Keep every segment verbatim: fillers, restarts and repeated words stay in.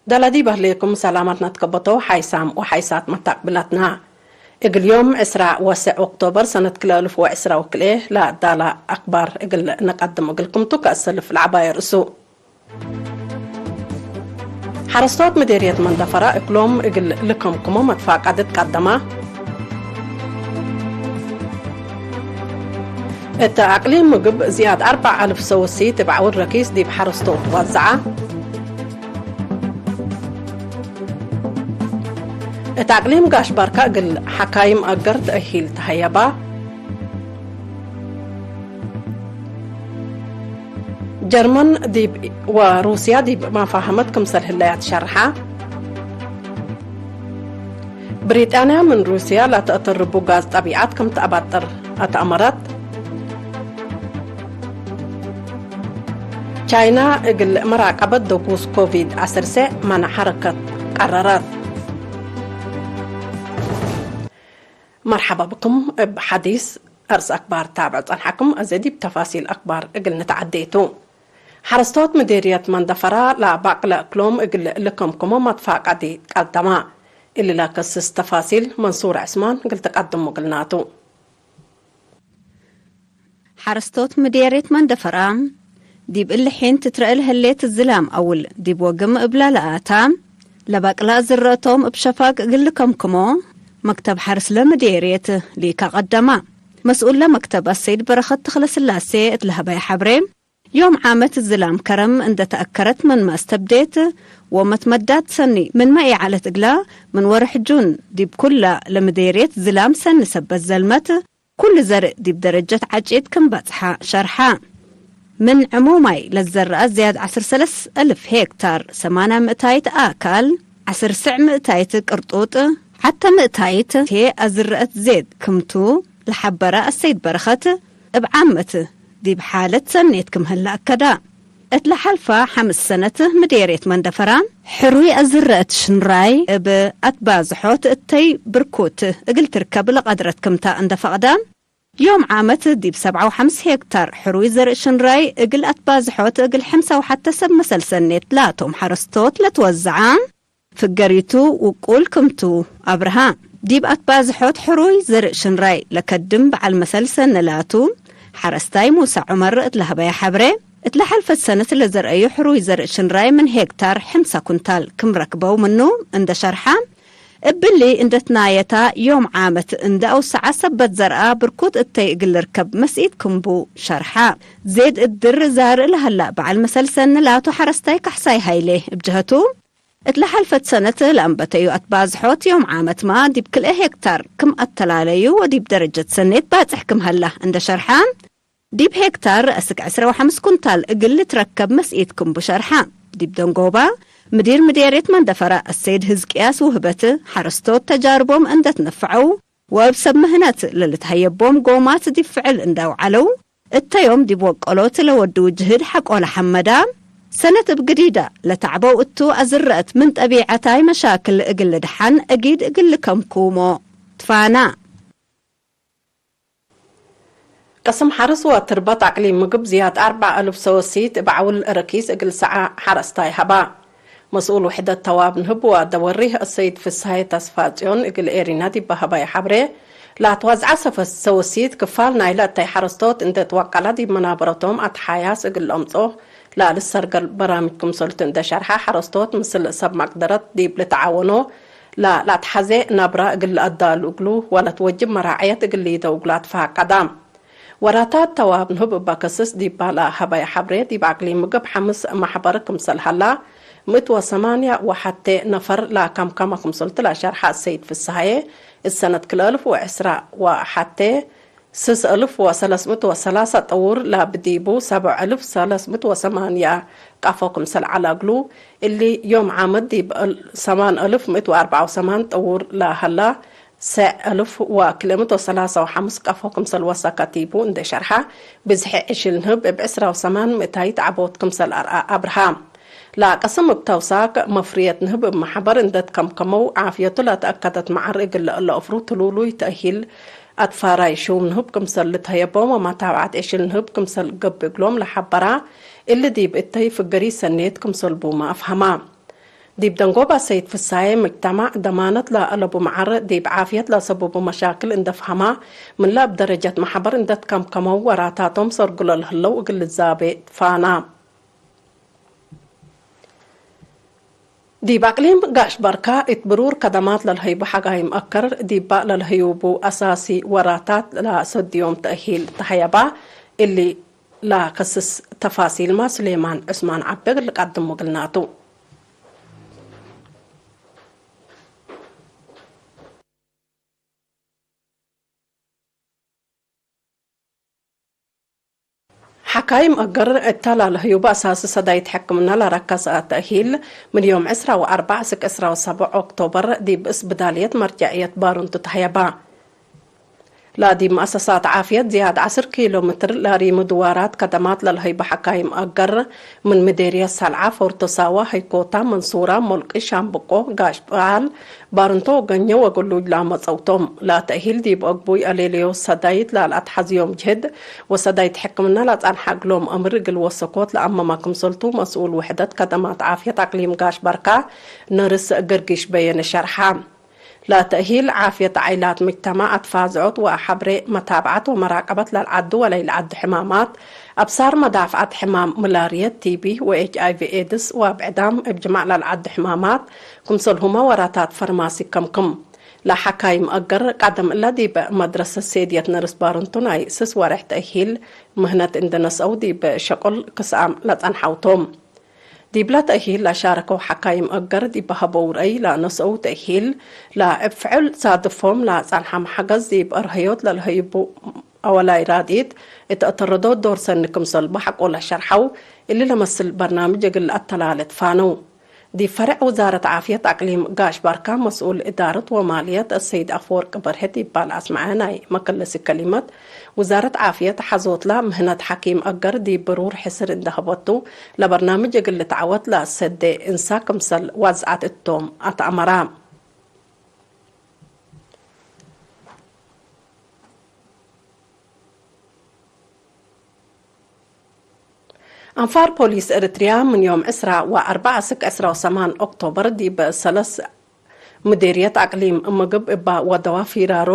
ዳላዲ በህሌኩም ሰላማትና ትከበተው ሓይሳም ወሓይሳት መታቅብላትና። እግል ዮም ዕስራ ወሰዕ ኦክቶበር ሰነት ክልኤ አልፍ ወዕስራ ወክልኤ ለዳላ አክባር እግል ነቀድም እግልኩም ቱ ከእሰልፍ ለዐባየ ርእሱ። ሐረስቶት ምዴርየት መንደፈራ እግሎም እግል ልከምክሞ መትፋቃድት ቀደማ። እት አቅሊም ምግብ ዝያድ አርበዕ አልፍ ሰውሲ ትብዓውል ረኪስ ዲብ ሐረስቶት ወዘዐ። እት አቅሊም ጋሽ ባርካ እግል ሐካይም አገር ተእሂል ተሀየባ። ጀርመን ዲብ ወሩስያ ዲብ መፋህመት ክምሰል ህለያ ትሸርሐ። ብሪጣንያ ምን ሩስያ ለተአተርቡ ጋዝ ጠቢዓት ክም ተአባጥር አትአመረት። ቻይና እግል መራቀበት ደጉስ ኮቪድ አሰርሰ መነ ሐረከት ቀረረት። መርሐባ ብኩም እብ ሐዲስ አርስ አክባር ታብዕ ጸንሐኩም። አዜ ዲብ ተፋሲል አክባር እግል ንትዐዴ ቱ። ሐረስቶት ምዴርየት መንደፈራ ለባቅለ እክሎም እግል ልከምክሞ መትፋቀዲ ቀደማ። እሊ ለከስስ ተፋሲል መንሱር ዕስማን እግል ትቀድሙ እግልናቱ። ሐረስቶት ምዴርየት መንደፈራ፣ ዲብ እሊ ሒን ትትረአ ለህሌት ዝላም አውል ዲብ ወግም እብላ ለአታ፣ ለባቅላ ዝረአቶም እብ ሸፋግ እግል ልከምክሞ፣ መክተብ ሐርስ ለምዴርየት ሊካ ቀደማ። መስኡል ለመክተብ አሰይድ በረኸት ተኽለስላሴ እት ለሀበየ ሐብሬ፣ ዮም ዓመት ዝላም ከረም እንደ ተአከረት ምንመ አስተብዴት፣ ወመትመዳት ሰኒ ምንመ ኢዐለት እግላ፣ ምን ወርሕ ጁን ዲብ ኩላ ለምዴርየት ዝላም ሰኒ ሰበት ዘልመት፣ ኩሉ ዘርእ ዲብ ደረጀት ዐጪት ክም በጽሐ ሸርሐ። ምን ዕሙማይ ለዘረአ ዝያድ ዐስር ሰለስ አልፍ ሄክታር፣ ሰማንያ ምእታይት አካል፣ ዐስር ስዕ ምእታይት ቅርጡጥ፣ ሐተ ምእታይት ቴ አዝረአት ዜድ ክምቱ ለሐበረ አሰይድ በረኸት፣ እብ ዓመት ዲብ ሓለት ሰኔት ክም ህለ አከዳ። እት ለሐልፈ ሐምስ ሰነት ምዴርየት መንደፈራ፣ ሕሩይ አዝረአት ሽንራይ እብ አትባዝሖት እተይ ብርኩት እግል ትርከብ ለቀድረት ክምታ እንደ ፈቅዳ፣ ዮም ዓመት ዲብ ሰብዓ ወሐምስ ሄክታር ሕሩይ ዘርእ ሽንራይ እግል አትባዝሖት እግል ሐምሳ ወሐተ ሰብ መሰል ሰኔት ላቶም ሐረስቶት ለትወዘዐ ፍገሪቱ ውቁል ክምቱ አብርሃ። ዲብ አትባዝሖት ሕሩይ ዘርእ ሽንራይ ለከድም በዐል መሰል ሰኒ ላቱ ሐረስታይ ሙሳ ዑመር እት ለሀበየ ሐብሬ፣ እት ለሐልፈት ሰነት ለዘርአዩ ሕሩይ ዘርእ ሽንራይ ምን ሄክታር ሐምሳ ኩንታል ክም ረክበው ምኑ እንደ ሸርሐ፣ እብሊ እንደ ትናየታ ዮም ዓመት እንደ አውሰዐ ሰበት ዘርአ ብርኩት እተይ እግል ልርከብ መስኢት ክምቡ ሸርሐ። ዜድ እድር ዛርእ ለሀላ በዐል መሰል ሰኒ ላቱ ሐረስታይ ካሕሳይ ሀይሌ እብ ጀሀቱ፣ እት ለሐልፈት ሰነት ለአንበተዩ አትባዝሖት ዮም ዓመትመ ዲብ ክልኤ ሄክታር ክም አተላለዩ ወዲብ ደረጀት ሰኔት ባጽሕ ክም ሀላ እንደ ሸርሐ፣ ዲብ ሄክታር አስክ ዕስራ ወሐምስ ኩንታል እግል ልትረከብ መስኢት ክምቡ ሸርሐ። ዲብ ደንጎባ፣ ምዲር ምዴርየት መንደፈራ አሰይድ ህዝቅያስ ውህበት፣ ሐረስቶት ተጃርቦም እንደ ትነፈዐው ወእብ ሰብ ምህነት ለልትሀየቦም ጎማት ዲብ ፍዕል እንደ አውዐለው፣ እተ ዮም ዲብ ወቀሎት ለወድው ጅህድ ሐቆለ ሐመዳ፣ ሰነት እብ ግዲዳ ለተዕበው እቱ አዝረአት ምን ጠቢዐታይ መሻክል እግል ልድሐን እጊድ እግል ልከምኩሞ ትፋና። ቅስም ሐርስ ወትርበት አቅሊም ምግብ ዝያድ አርበዕ አልፍ ሰወሲት እብ ዐውል ረኪስ እግል ሰዐ ሐረስታይ ሀባ። መስኡል ውሕደት ተዋብ ንህብ ወአደወሪህ አሰይድ ፍስሃየ ተስፋጽዮን እግል ኤሪና ዲብ ሀባይ ሐብሬ፣ ለአትዋዝዐ ሰፈ-፣ ሰወሲት ክፋል ናይለ እተይ ሐረስቶት እንዴ ትወቀለ ዲብ መናበረቶም አትሓያስ እግል ለአምጽኦ ለልሰርገል በራምጅ ክምሰልቱ እንዴ ሸርሐ፣ ሐረስቶት ምስል ሰብ መቅደረት ዲብ ልትዓወኖ ለለአትሐዜ ናብራ እግል ለአዳሉ እግሉ ወለትወጅብ መራዕየት እግል ሊደው እግሉ አትፋቀዳ። ወራታት ተዋብ ንሁብ እበ ከስስ ዲብ ባላ ሀበየ ሐብሬ፣ ዲብ አቅሊም ምግብ ሐምስ መሕበር ክምሰል ሀላ፣ ምእት ወሰማንያ ወሐቴ ነፈር ለከምከመ ክምሰልቱ ለሸርሐ አሰይድ ፍስሃዬ፣ እት ሰነት ክልኤ አልፍ ወዕስራ ወሐቴ፣ ስስ አልፍ ወሰለስ ምእት ወሰላሳ ጥውር ለብዲቡ፣ ሰብዕ አልፍ ሰለስ ምእት ወሰማንያ ቀፎ ክምሰል ዐለ እግሉ፣ እሊ ዮም ዓመት ዲብ ሰማን አልፍ ምእት ወአርበዓ ወሰማን ጥውር ለሀላ፣ ሰዕ አልፍ ወክልኤ ምእት ወሰላሳ ወሐምስ ቀፎ ክምሰል ወሰከ ቲቡ እንዴ ሸርሐ፣ ብዝሒ ዕሽል ንህብ እብ ዕስራ ወሰማን ምእታይት ዐቦት ክምሰል አርአ አብርሃ። ለቅስም እብ ተውሳክ መፍርየት ንህብ እብ መሕበር እንዴ ትከምከመው፣ ዓፍየቱ ለተአከደት መዓር እግል ለእለ አፍሩ ትሉሉይ ተእሂል አትፋራይ ሹም ንህብ ክምሰል ልትሀየቦም ወመታብዐት ዕሽል ንህብ ክምሰል ገብእ እግሎም ለሐበራ፣ እሊ ዲብ እተይ ፍገሪት ሰኔት ክምሰል ቡመ አፍሀማ። ዲብ ደንጎባ ሰይድ ፍሳዬ፣ ምጅተማዕ ደማነት ለአለቡ መዓር ዲብ ዓፍየት ለሰቡቡ መሻክል እንደ ፈሀማ፣ ምንለ እብ ደረጀት መሕበር እንደ ትከምከመው ወራታቶም ሰርጉ ለልህለው እግል ልዛቤ ትፋና። ዲብ አቅሊም ጋሽ በርካ እት ብሩር ከደማት ለልሀይቡ ሐካይም አከር ዲባ ለልህዩቡ አሳሲ ወራታት ለሰድዮም ተእሂል ተሀየባ። እሊ ለከስስ ተፋሲልመ ሱሌማን ዑስማን ዐቤ ልቀድም ወግልናቱ። ሐካይም እግር እተ ላለህዩበ አሳሲ ሰዳይት ሕክምና ለረከሰ ተእሂል፣ ምን ዮም ዕስራ ወአርበዕ እስክ ዕስራ ወሰብዕ ኦክቶበር ዲብ እስብዳልየት መርጀዕየት ባሩንቱ ተህየባ። ላዲብ መአሰሳት ዓፍየት ዝያድ ዐስር ኪሎ ምትር ላሪሙ ድዋራት ከደማት ለልሀይቡ ሐካይም እግር፣ ምን ምዴርየት ሰልዓ፣ ፎርቶ ሳዋ፣ ሀይኮታ፣ መንሱራ፣ ሞልቂ፣ ሻምብቆ፣ ጋሽ በዓል፣ ባርንቶ ወገኘ ወግሉጅ ላመጸውቶም። ለተእሂል ዲብ አግቡይ አሌልዮ ሰዳይት ላልአትሐዝዮም ጅህድ ወሰዳይት ሕክምና ለጸንሐ እግሎም አምር እግል ወሰኮት ለአመመ ክምሰልቱ መስኡል ውሕደት ከደማት ዓፍየት አቅሊም ጋሽ በርካ ነርስ ገርጊሽ በየነ ሸርሐ። ለተእሂል ዓፍየት ዓይላት ምጅተማዕ አትፋዝዖት ወሐብሬ መታብዓት ወመራቀበት ለልዓዱ ወለይልዓዱ ሕማማት፣ አብሳር መዳፍዓት ሕማም ምላርየት፣ ቲቢ ወኤች አይ ቪ ኤድስ ወአብዕዳም እብ ጅማዕ ለልዓዱ ሕማማት፣ ክምሰልሁመ ወራታት ፈርማሲ ከምክም። ለሐካይም አገር ቀደም እለ ዲብ መድረሰት ሴድየት ነርስ ባርንቱ ናይ ስስ ወሬሕ ተእሂል ምህነት እንደ ነስአው ዲብ ሸቁል ክስአም ለጸንሐው ቶም። ዲብለ ተእሂል ለሻረከው ሐካይም አገር ዲብ ሀበው ረአይ ለነስአው ተእሂል ለእብ ፍዕል ሳድፎም ለጸንሐም ሐገዝ ዲብ አርሀዮት ለልሀይቡ አወላይ ራድኢት እት አተረዶ ዶር ሰኒ ክምሰል በሐቆ ለሸርሐው፣ እሊ ለመስል በርናምጅ እግል ለአተላለ ትፋነው። ዲብ ፈሬዕ ውዛረት ዓፍየት አቅሊም ጋሽ ባርካ መስኡል እዳረት ወማልየት አሰይድ አፈወርቅ በርሄ ዲብ ባል አስመዐ ናይ መከለሲ ከሊመት፣ ውዛረት ዓፍየት ሐዞትላ ምህነት ሐኪም አገር ዲብ ብሩር ሕስር እንደ ሀበቱ፣ ለበርናምጅ እግል ልትዓወት ለአሰዴ እንሳ ክምሰል ዋዝዓት እቶም አትአመራ። አንፋር ፖሊስ ኤረትርያ ምን ዮም ዕስራ ወአርበዕ እስክ ዕስራ ወሰማን ኦክቶበር ዲብ ሰለስ ምዴርየት አቅሊም ምግብ እባ ወደዋ ፊራሮ፣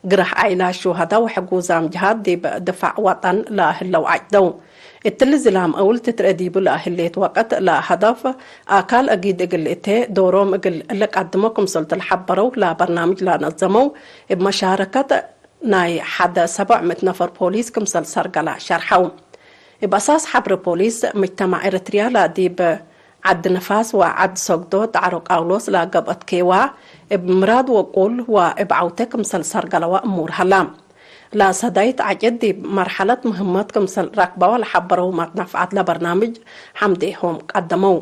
ግራህ ዓይላ ሹሀዳ ወሕጉዛም ጅሃድ ዲብ ድፋዕ ወጠን ለህለው ዐጭደው። እትሊ ዝላም እውል ትትረ ዲቡ ለህሌት ወቅት ለሀደፍ አካል አጊድ እግል እቴ ዶሮም እግል ለቀድሞ ክምሰልቱ ለሐበረው ለበርናምጅ ለነዘመው እብ መሻረከት ናይ ሐደ ሰብዕ ምእት ነፈር ፖሊስ ክምሰል ሰርገላ ሸርሐው። እብ አሳስ ሐብረ ፖሊስ፣ ምጅተማዕ ኤረትርያ ለዲብ ዐድ ንፋስ ወዐድ ሰግዶ ዳዕሮ ቃውሎስ ለገብአት ኬዋ፣ እብ ምራድ ወቁል ወእብ ዐውቴ ክምሰል ሰርገለዋ እሙር ሀላ። ለሰዳይት ዐጭድ ዲብ መርሐለት ምህመት ክምሰል ረክበዋ ለሐበረው መትነፍዐት ለበርናምጅ ሐምዴሆም ቀደመው።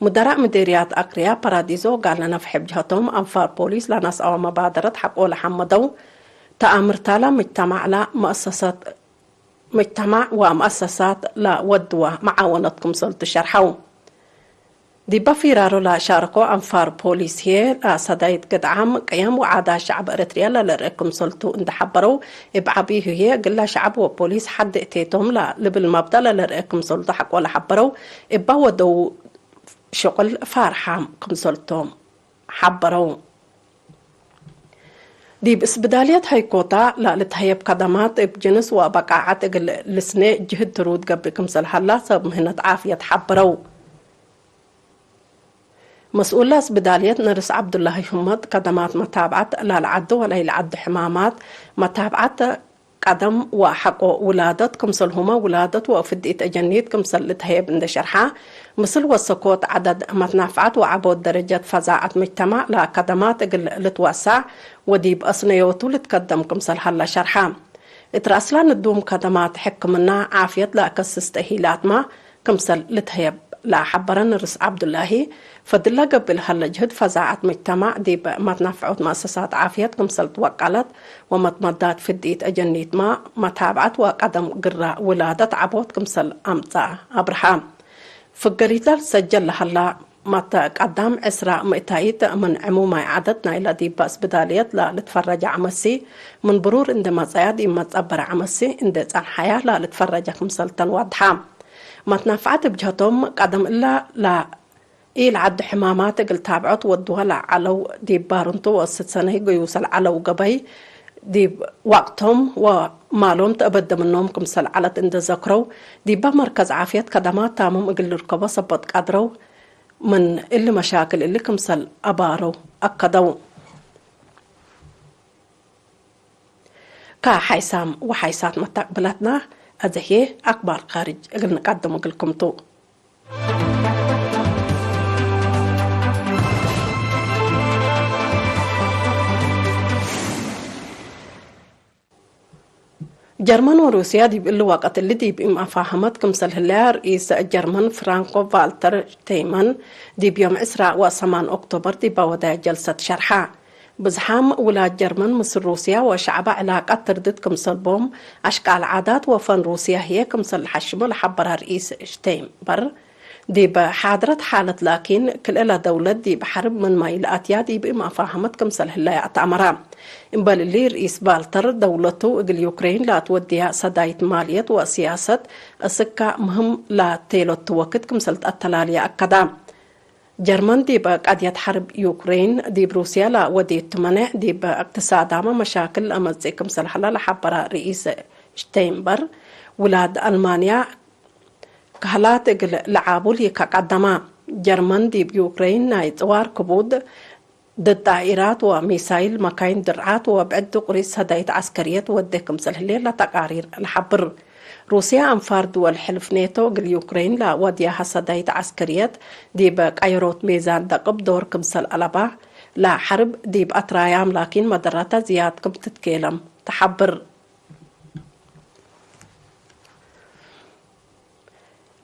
ሙደራእ ምዴርያት አቅርያ ፓራዲዞ ጋለ ነፍሐ ብጅሀቶም አንፋር ፖሊስ ለነስአወ መባደረት ሐቆ ለሐመደው። ተአምርታላ ምጅተማዕላ መአሰሰት ምጅተማዕ ወመአሰሳት ለወድወ መዓወነት ክምሰልቱ ሸርሐው። ዲበ ፊራሮ ለሻረኮ አንፋር ፖሊስ ህዬ፣ ለሰዳይት ግድዓም ቅየም ወዓዳት ሸዕብ ኤረትርያ ለልርኤ ክምሰልቱ እንዴ ሐበረው፣ እብ ዐቢ ህዬ እግለ ሸዕብ ወፖሊስ ሐድ እቴቶም ለልብል መብደእ ለልርኤ ክምሰልቱ ሐቆ ለሐበረው፣ እበ ወደው ሸቁል ፋርሓም ክምሰልቶም ሐበረው። ዲብ እስብዳልየት ሀይኮታ ለልትሀየብ ከደማት እብ ጅንስ ወበቃዐት እግል ልስኔ ጅህድ ትሩድ ገብእ ክምሰል ሀላ ሰብ ምህነት ዓፍየት ሐበረው። መስኡል ለእስብዳልየት ነርስ ዐብዱላሂ ሁመድ ከደማት መታብዐት ለልዐዱ ወለኢለዐዱ ሕማማት መታብዐት ቀደም ወሐቆ ውላደት ክምሰልሁመ ውላደት ወፍድኢት አጀኒት ክምሰል ልትሀየብ እንዴ ሸርሐ፣ ምስል ወሰኮት ዐደድ መትናፍዐት ወዐቦት ደረጀት ፈዛዐት ምጅተማዕ ለከደማት እግል ልትወሳዕ ወዲብ አስነዮቱ ልትከደም ክምሰል ሀለ ሸርሐ። እት ረአስላ ንዱም ከደማት ሕክምና ዓፍየት ለአከስስ ተእሂላትመ ክምሰል ልትሀየብ ለሐበረ ንርስ ዐብዱላሂ፣ ፈድለ ገብእ ለሀለ ጅህድ ፈዛዐት ምጅተማዕ ዲብ መትናፍዖት መአሰሳት ዓፍየት ክምሰል ትወቀለት ወመትመዳት ፍድኢት አጀኒትመ መታብዐት ወቀደም ግረ ውላደት ዐቦት ክምሰል አምጸአ አብርሃ። ፍገሪት ለልትሰጀል ለሀላ መትቀዳም ዕስራ ምእታይት ምን ዕሙማይ ዐደድ ናይለ ዲበ እስብዳልየት ለልትፈረጀ ዐመሲ፣ ምን ብሩር እንዴ መጸያ ዲብ መትጸበረ ዐመሲ እንዴ ጸንሐያ ለልትፈረጀ ክምሰል ተን ወድሐ። መትናፍዐት እብ ጀህቶም ቀደም እለ ለ ኢለዐዱ ሕማማት እግል ታብዖት ወድወ ለዐለው፣ ዲብ ባርንቱ ወእስት ሰነይ ገዩሰ ለዐለው ገበይ፣ ዲብ ዋቅቶም ወማሎም ተአበደ ምኖም ክምሰል ዐለት እንዴ ዘክረው፣ ዲበ መርከዝ ዓፍየት ከደማት ታምም እግል ልርከቦ ሰበት ቀድረው፣ ምን እሊ መሻክል እሊ ክምሰል አባረው አከደው። ከሓይሳም ወሓይሳት መታቅብላትና፣ አዜ ህዬ አክባር ካርጅ እግል ንቀድም እግልኩም ቱ። ጀርመን ወሩስያ ዲብ እሊ ወቀት እሊ ዲብ ኢመፋሀመት ክምሰል ህለያ ርኢስ ጀርመን ፍራንኮ ቫልተር ሽቴይመን ዲብ ዮም ዕስራ ወሰማን ኦክቶበር ዲብ አወደያ ጀልሰት ሸርሐ። ብዝሓም ውላድ ጀርመን ምስል ሩስያ ወሸዕባ ዕላቀት ትርድት ክምሰል ቦም፣ አሽቃል ዓዳት ወፈን ሩስያ ህዬ ክምሰል ለሐሽሞ ለሐበረ ርኢስ ሽቴይንበር፣ ዲብ ሓድረት ሓለት ላኪን፣ ክልኤላ ደውለት ዲብ ሐርብ ምንመ ኢለአትያ ዲብ ኢመፋሀመት ክምሰል ህለያ አትአመረ። እምበል እሊ፣ ርኢስ ቫልተር ደውለቱ እግል ዩክሬን ለአትወድያ ሰዳይት ማልየት ወስያሰት እስካ ምህም ላቴ ሎቱ ወክድ ክምሰል ተአተላልየ አከደ። ጀርመን ዲብ ቀድየት ሐርብ ዩክሬን ዲብ ሩስያ ለወዴቱ መኔዕ፣ ዲብ እቅትሳዳመ መሻክል ለአመጽእ ክምሰል ሀለ ለሐበረ ርኢስ ሽቴይንበር፣ ውላድ አልማንያ ከህላት እግል ለዓቡል ይከቀደማ። ጀርመን ዲብ ዩክሬን ናይ ጽዋር ክቡድ ድድ ጣኢራት ወሚሳይል፣ መካይን ድርዓት ወብዕድ ቁሪጽ ሰዳይት ዐስከርየት ወዴ ክምሰል ህሌት ለተቃሪር ለሐብር። ሩስያ አንፋር ድወል ሕልፍ ኔቶ እግል ዩክሬን ለወድያሀ ሰዳይት ዐስከርየት ዲብ ቀየሮት ሜዛን ደቅብ ዶር ክምሰል አለባ፣ ለሐርብ ዲብ አትራያም ላኪን መደረተ ዝያድ ክም ትትኬለም ተሐብር።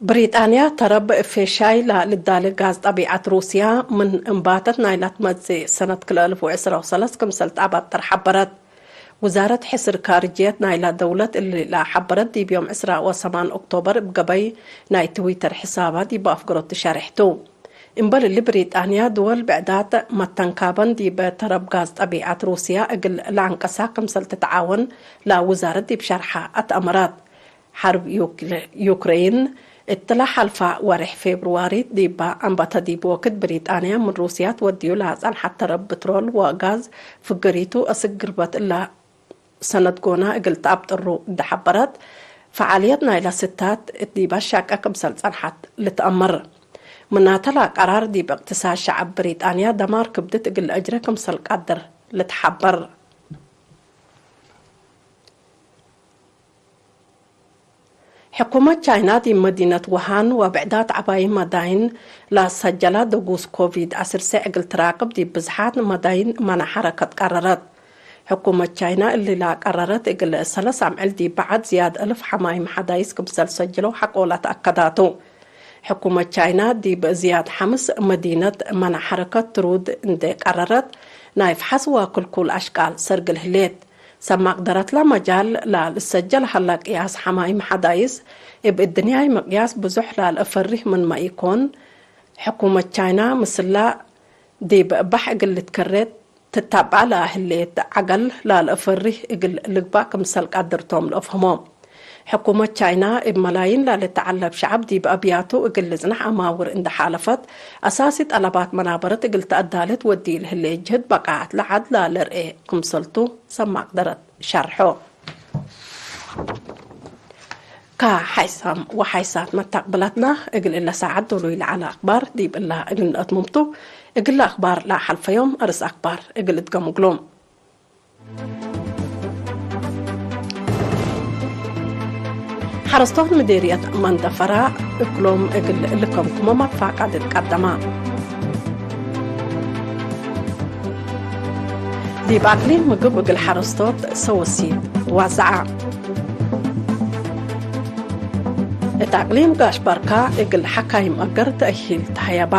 ብሪጣንያ ተረብ ፌሻይ ለልዳሌ ጋዝ ጠቢዐት ሩስያ ምን እምባተት ናይላ ትመጽእ ሰነት ክልኤ አልፍ ወዕስራ ወሰለስ ክምሰል ተአባጥር ሐበረት። ውዛረት ሕስር ካርጅየት ናይላ ደውለት እሊ ለሐበረት ዲብ ዮም ዕስራ ወሰማን ኦክቶበር እብ ገበይ ናይ ትዊተር ሕሳባ ዲብ አፍገሮት ትሸሬሕ ቱ። እምበል እሊ ብሪጣንያ ድወል ብዕዳት መተንካበን ዲብ ተረብ ጋዝ ጠቢዐት ሩስያ እግል ለአንቀሳ ክምሰል ትትዓወን ለውዛረት ዲብ ሸርሓ አትአመራት። ሐርብ ዩክ-፣ ዩክሬን እት ለሐልፋ ወሬሕ ፌብርዋሪ ዲባ አንበተ ዲብ ወክድ ብሪጣንያ ምን ሩስያ ትወድዩ ለጸንሐት ተረብ ብትሮል ወጋዝ ፍገሪቱ አስክ ግርበት እላ ሰነት ጎና እግል ተአብጥሩ እንዴ ሐበረት፣ ፈዓልየት ናይላ ስታት እት ዲባ ሻቀ ክምሰል ጸንሐት ልትአመር። ምናተ ለቀራር ዲብ እቅትሳድ ሸዐብ ብሪጣንያ ደማር ክብድት እግል ለአጅረ ክምሰል ቀድር ልትሐበር። ሕኩመት ቻይና ዲብ መዲነት ውሃን ወብዕዳት ዐባይ መዳይን ለሰጀላ ደጉስ ኮቪድ ዐስር ሰዕ እግል ትራቅብ ዲብ ብዝሓት መዳይን መና ሐረከት ቀረረት። ሕኩመት ቻይና እሊ ለቀረረት እግል ሰለስ አምዕል ዲብ በዐድ ዝያድ እልፍ ሐማይም ሐዳይስ ክምሰል ሰጅለው ሐቆላት አከዳቱ። ሕኩመት ቻይና ዲብ ዝያድ ሐምስ መዲነት መና ሐረከት ትሩድ እንዴ ቀረረት፣ ናይ ፍሐስ ወክልኩል አሽቃል ሰርግል ህሌት። ሰብ መቅደረትለ መጃል ለልሰጀል ሀለ ቅያስ ሐማይም ሐዳይስ፣ እብ እድንያይ ምቅያስ ብዙሕ ለልአፈርህ ምንመ ኢኮን፣ ሕኩመት ቻይና ምስላ ዲብ ባሕ እግል ልትከሬ ትታብዐ ለህሌት ዐገል ለልአፈርህ እግል ልግባእ ክምሰል ቀድር ቶም ለአፍህሞ። ሕኩመት ቻይና እብ መላይን ለልትዐለብ ሸዐብ ዲብ አብያቱ እግል ልጽናሕ አማውር እንዴ ሓለፈት፣ አሳሲ ጠለባት መናበረት እግል ተአዳሌ ትወድዩ ለህሌት ጅህድ በቃዐት ለዐድ ለልርኤ ክምሰልቱ ሰብ መቅደረት ሸርሖ። ከሓይሳም ወሓይሳት መታቅብላትና፣ እግል እለ ሳዐት ዶሉይ ለዐለ አክባር ዲብ እለ እግል ነአትምምቱ፣ እግለ አክባር ለሐልፈዮም አርስ አክባር እግል እትገሙ እግሎም። ሐረስቶት ምዴርየት መንደፈራ እግሎም እግል ልከምኩመ መትፋቀድ ቀደማ። ዲብ አቅሊም ምግብ እግል ሐረስቶት ሰወሲት ዋዘዐ። እት አቅሊም ጋሽ ባርካ እግል ሐካይም አገር ተእሂል ተሀየባ።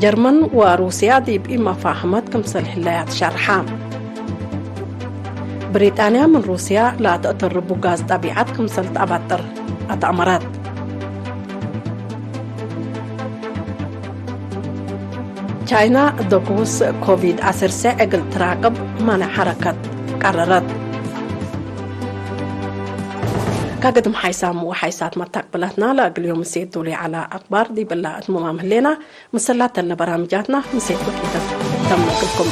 ጀርመን ወሩስያ ዲብ ኢመፋህመት ክምሰል ህለያ ትሸርሐ። ብሪጣንያ ምን ሩስያ ለተአተርቡ ጋዝ ጠቢዐት ክምሰል ተአባጥር አትአመረት። ቻይና ደጉስ ኮቪድ ዐስር ሰዕ እግል ትራቅብ ማንዕ ሐረከት ቀረረት። ካገድም ሓይሳም ወሓይሳት መታቅብላትና ለእግል ዮም ምሴት ዶል ዐላ አክባር ዲብላ እትምማም ህሌና። ምሰላተነ በራምጃትና ምሴት ወቅኢተት ተም እግልኩም።